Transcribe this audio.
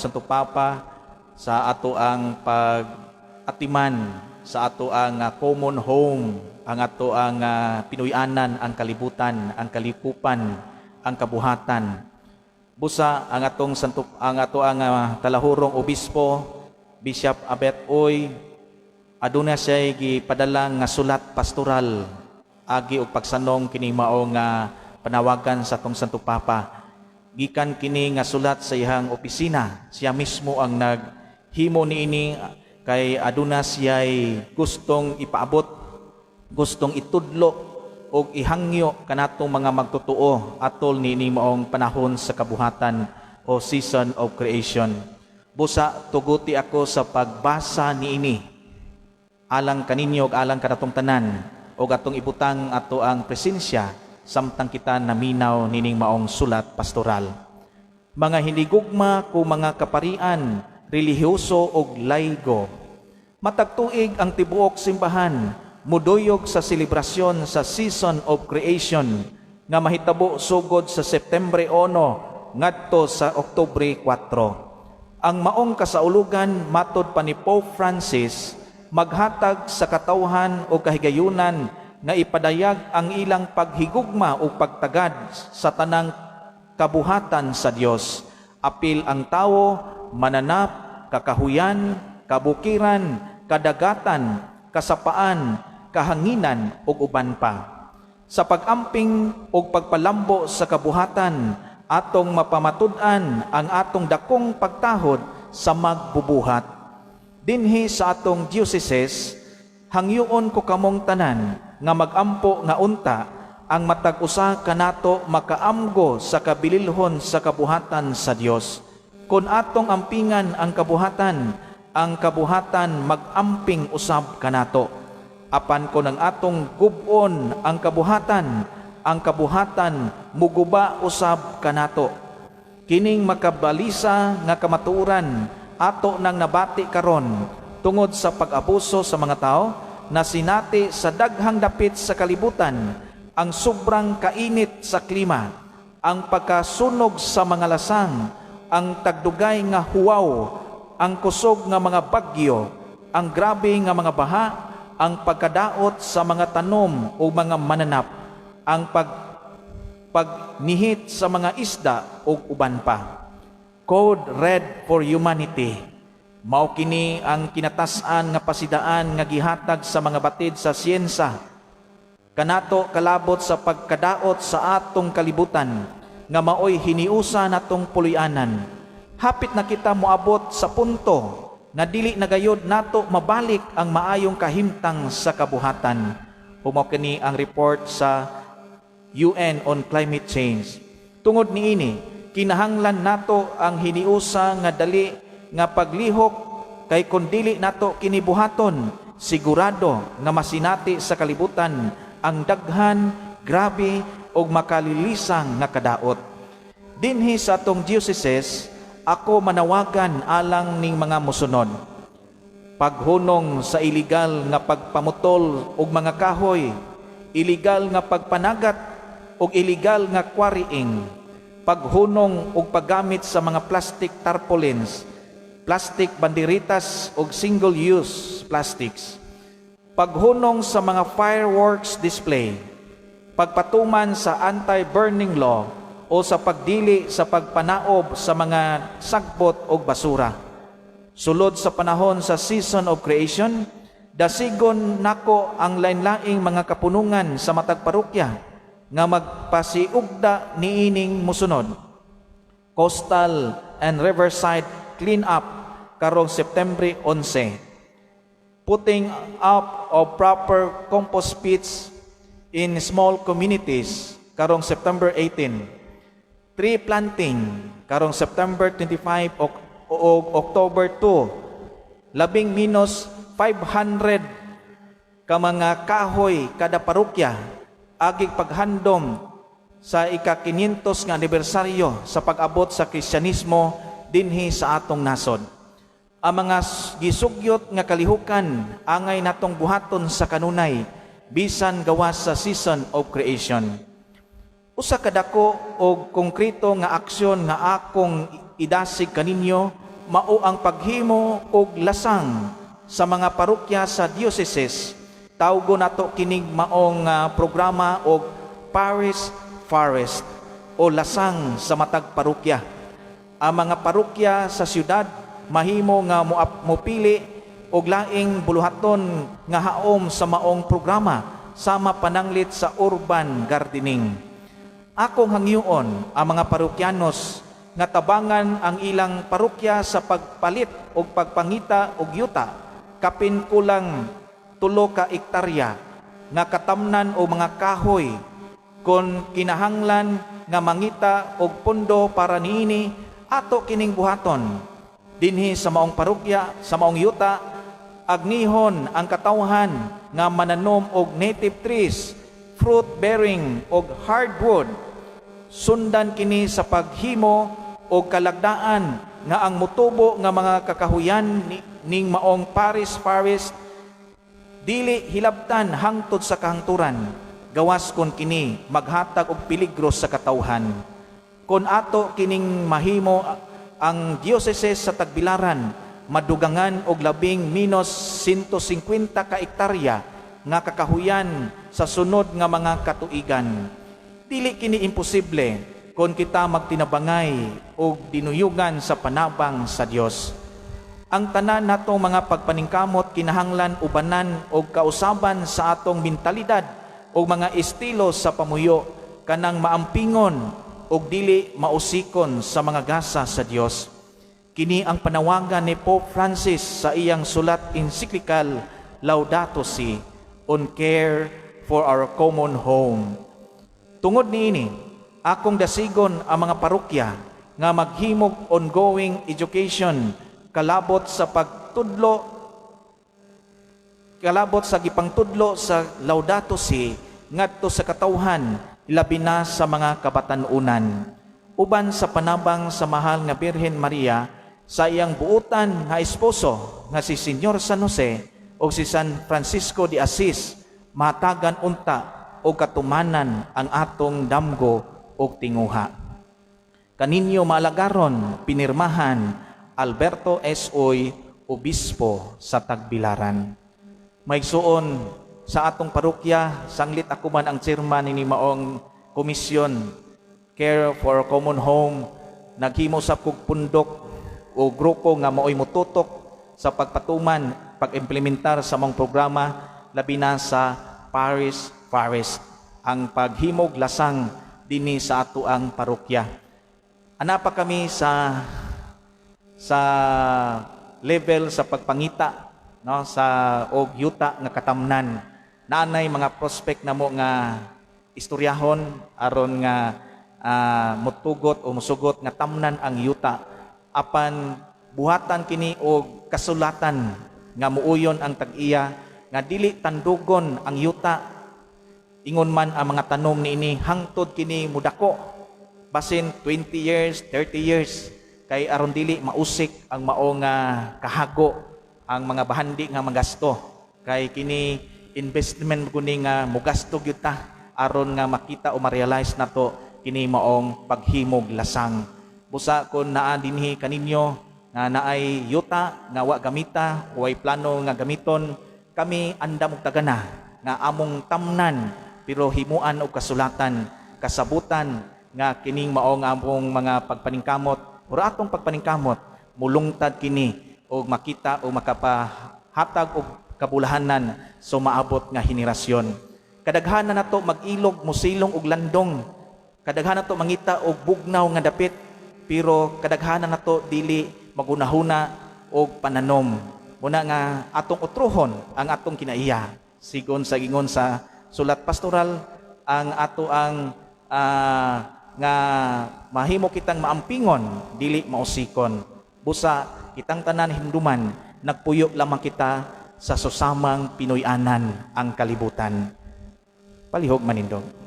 Santo Papa sa ato ang pag-atiman sa ato ang common home, ang ato ang pinuy-anan, ang kalibutan, ang kalikupan, ang kabuhatan. Busa ang atong santo, ang ato ang talahurong obispo, Bishop Abet Uy, aduna siya gipadala nga sulat pastoral agi og pagsanong kini mao nga panawagan sa atong Santo Papa. Gikan kini nga sulat sa iyang opisina. Siya mismo ang naghimo niini kay aduna siya'y gustong ipaabot, gustong itudlo og ihangyo kanatong mga magtotoo atol niini maong panahon sa kabuhatan o season of creation. Busa tuguti ako sa pagbasa niini alang kaninyo ug alang kanatong tanan ug atong ibutang ato ang presensya samtang kita naminaw nining maong sulat pastoral. Mga hinigugma ko mga kaparian, relihiyoso ug laygo. Matag tuig ang tibuok simbahan muduyog sa selebrasyon sa season of creation nga mahitabo sugod sa September 1 ngadto sa Oktubre 4. Ang maong kasaulugan, matod pa ni Pope Francis, maghatag sa katawhan o kahigayunan nga ipadayag ang ilang paghigugma o pagtagad sa tanang kabuhatan sa Dios. Apil ang tawo, mananap, kakahuyan, kabukiran, kadagatan, kasapaan, kahanginan ug uban pa. Sa pag-amping ug pagpalambo sa kabuhatan, atong mapamatud-an ang atong dakong pagtahod sa magbubuhat. Dinhi sa atong dioceses, hangyoon ko kamong tanan nga magampo nga unta ang matag usa kanato makaamgo sa kabililhon sa kabuhatan sa Dios. Kon atong ampingan ang kabuhatan mag-amping usab kanato. Apan kon ang atong gub-on ang kabuhatan muguba usab kanato. Kining makabalisa nga kamatuoran ato nang nabati karon tungod sa pag-abuso sa mga tao na sinati sa daghang dapit sa kalibutan, ang sobrang kainit sa klima, ang pagkasunog sa mga lasang, ang tagdugay nga huwaw, ang kusog nga mga bagyo, ang grabe nga mga baha, ang pagkadaot sa mga tanom o mga mananap, ang pagnihit sa mga isda ug uban pa. Code Red for Humanity. Mao kini ang kinatas-an nga pasidaan nga gihatag sa mga batid sa siyensa kanato kalabot sa pagkadaot sa atong kalibutan nga maoy hiniusa natong puloy-anan. Hapit na kita moabot sa punto nga dili na gayod nato mabalik ang maayong kahimtang sa kabuhatan. Mao kini ang report sa UN on climate change. Tungod niini, kinahanglan nato ang hiniusa nga dali nga paglihok kay kon dili nato kini buhaton, sigurado nga masinati sa kalibutan ang daghan, grabe ug makalilisang nga kadaot. Dinhi sa atong dioceses, ako manawagan alang ning mga mosunod: Paghunong sa iligal nga pagpamutol og mga kahoy, iligal nga pagpanagat ug iligal nga quarrying, paghunong og paggamit sa mga plastic tarpaulins, plastic banderitas ug single-use plastics, paghunong sa mga fireworks display, pagpatuman sa anti-burning law o sa pagdili sa pagpanaob sa mga sagbot o basura. Sulod sa panahon sa season of creation, dasigon nako ang lain-laing mga kapunungan sa matag parokya nga magpasiugda niining musunod: Coastal and Riverside Clean Up karong September 11. Putting up of proper compost pits in small communities karong September 18. Tree planting karong September 25 o October 2. Labing minos 500 ka mga kahoy kada parokya agig paghandom sa ika-500 nga anibersaryo sa pag-abot sa Kristyanismo dinhi sa atong nasod. Ang mga gisugyot nga kalihukan angay natong buhaton sa kanunay bisan gawas sa season of creation. Usa ka dako og konkreto nga aksyon nga akong idasig kaninyo mao ang paghimo og lasang sa mga parokya sa dioceses. Tawgo nato kining maong programa og Parish Forest o lasang sa matag parokya. Ang mga parokya sa syudad mahimo nga mopili og laing buluhaton nga haom sa maong programa, sama pananglit sa urban gardening. Akong hangyoon ang mga parokyanos nga tabangan ang ilang parokya sa pagpalit og pagpangita og yuta kapin kulang 3 ka ektarya nga katamnan o mga kahoy. Kon kinahanglan nga mangita og pondo para niini, ato kining buhaton. Dinhi sa maong parokya, sa maong yuta, agnihon ang katawhan nga mananom og native trees, fruit bearing og hardwood. Sundan kini sa paghimo og kalagdaan nga ang mutubo nga mga kakahuyan ning maong parish forest dili hilabtan hangtod sa kahangturan, gawas kon kini maghatag og peligro sa katawhan. Kon ato kining mahimo, ang diocese sa Tagbilaran madugangan og labing minus 150 ka ektarya nga kakahuyan sa sunod nga mga katuigan. Dili kini imposible kon kita magtinabangay og dinuyugan sa panabang sa Dios. Ang tanan natong mga pagpaningkamot kinahanglan ubanan og kausaban sa atong mentalidad o mga estilo sa pamuyo, kanang maampingon og dili mausikon sa mga gasa sa Dios. Kini ang panawagan ni Pope Francis sa iyang sulat encyclical Laudato Si on care for our common home. Tungod niini, akong dasigon ang mga parokya nga maghimog ongoing education kalabot sa pagtudlo, kalabot sa gipangtudlo sa Laudato Si ngadto sa katawhan, labi na sa mga kabatan-unan. Uban sa panabang sa mahal nga Birhen Maria sa iyang buutan nga esposo nga si Senyor San Jose o si San Francisco de Asis, mahatagan unta og katumanan ang atong damgo og tinguha. Kaninyo maalagaron, pinirmahan, Alberto S. Uy, Obispo sa Tagbilaran. Maigsuon, sa atong parokya, sanglit ako man ang chairman ini maong komisyon Care for a Common Home, naghimo sa kog pundok o grupo nga maoy mututok sa pagpatuman, pag-implementar sa maong programa, labi na sa Parish Forest, ang paghimog lasang dinhi sa ato ang parokya. Ana pa kami sa level sa pagpangita, no, sa og yuta nga katamnan. Naanay mga prospect namo nga istoryahon aron nga mutugot o musugot nga tamnan ang yuta, apan buhatan kini og kasulatan nga muuyon ang tag-iya nga dili tandugon ang yuta, ingon man ang mga tanom niini, hangtod kini mudako, basin 20 years, 30 years, kay aron dili mausik ang maong kahago, ang mga bahandi nga magasto, kay kini investment kuni nga mugasto gyud ta aron nga makita o ma-realize nato kini maong paghimog lasang. Busa kon naa dinhi kaninyo nga naay yuta nga wa gamita, way plano nga gamiton, kami andam og tagana nga among tamnan, pero himuan og kasulatan, kasabutan nga kining maong among mga pagpaningkamot or atong pagpaningkamot mulungtad kini og makita o makapahatag og kabulahanan sa maabot nga henerasyon. Kadaghanan nato mag-ilog, musilong og landong. Kadaghanan nato mangita og bugnaw nga dapit, pero kadaghanan nato dili magunahuna og pananom. Muna nga atong utruhon ang atong kinaiya. Sigon sa gingon sa sulat pastoral, ang ato ang nga mahimo kitang maampingon, dili mausikon. Busa kitang tanan hinumduman, nagpuyo lamang kita sa susamang Pinoy-anan, ang kalibutan. Palihog manindog.